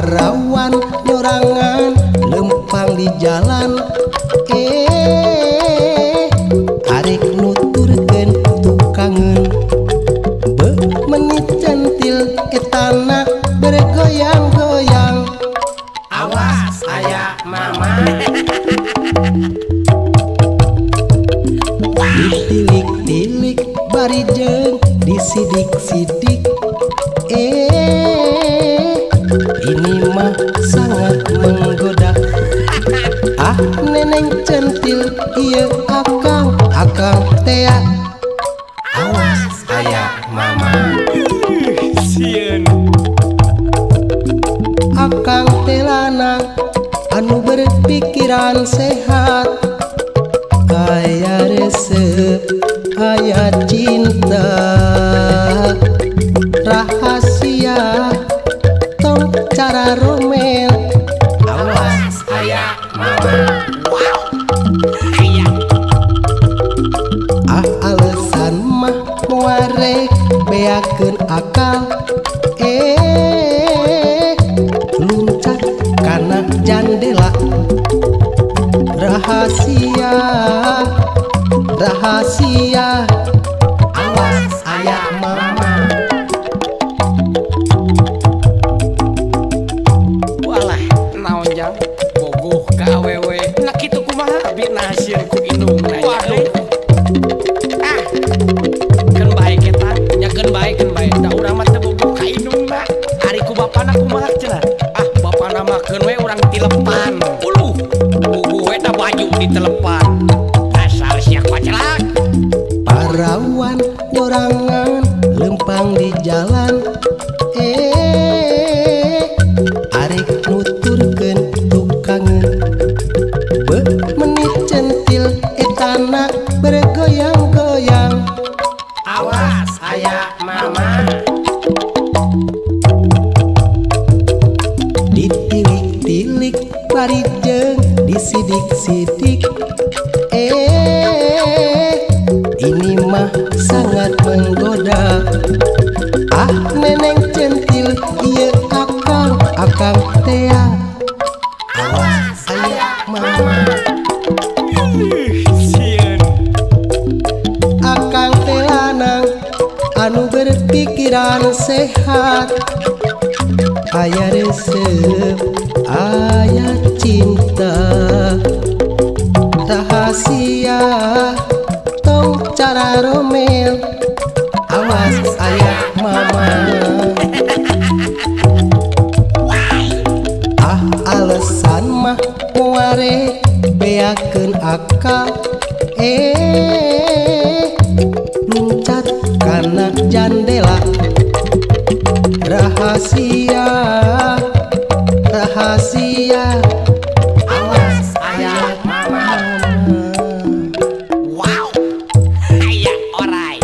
Parawan nyorangan lempang di jalan. Arek nuturkeun tukangeun be menit centil etana bergoyang-goyang. Awas aya mama. Ditilik-tilik bari jeung disidik-sidik. Ini mah sangat menggoda. Ah neneng centil ieu akang akang tea. Awas aya mama. Sieun. Akang telana anu berpikiran sehat. Aya resep aya cinta rahasia tong cara romel. Awas aya mama. Wow. Aya. Ah alasan mah muarek beakeun akal. Luncat kana jandela. Rahasia rahasia. Awas aya mama. Walah naon jang bogoh ka awewe na kitu kumaha abi nasieun ku indungna. Waduh. Ah. Keun bae eta nya keun bae keun bae da urang mah teu bogoh ka indungna. Ari ku bapana kumaha cenah? Ah bapana mah keun we urang tilepan. Uluh. Bogoh we da baju ditelepan. Asal sia pacelak. Parawan nyorangan lempang di jalan. Arek nuturkeun tukangeun be menit centil etana bergoyang-goyang. Awas aya mama. Ditilik-tilik bari jeung disidik-sidik. Ini mah sangat menggoda. Ah neneng centil ieu akang akang tea. Awas aya mama. Sieun. Akang teh lanang anu berpikiran sehat. Aya resep aya cinta rahasia tong cara romel. Awas aya mama. Ah alasan mah muare beakeun akal. Luncat kana jandela. Rahasia rahasia. Awas aya mama. Wow. Aya orai.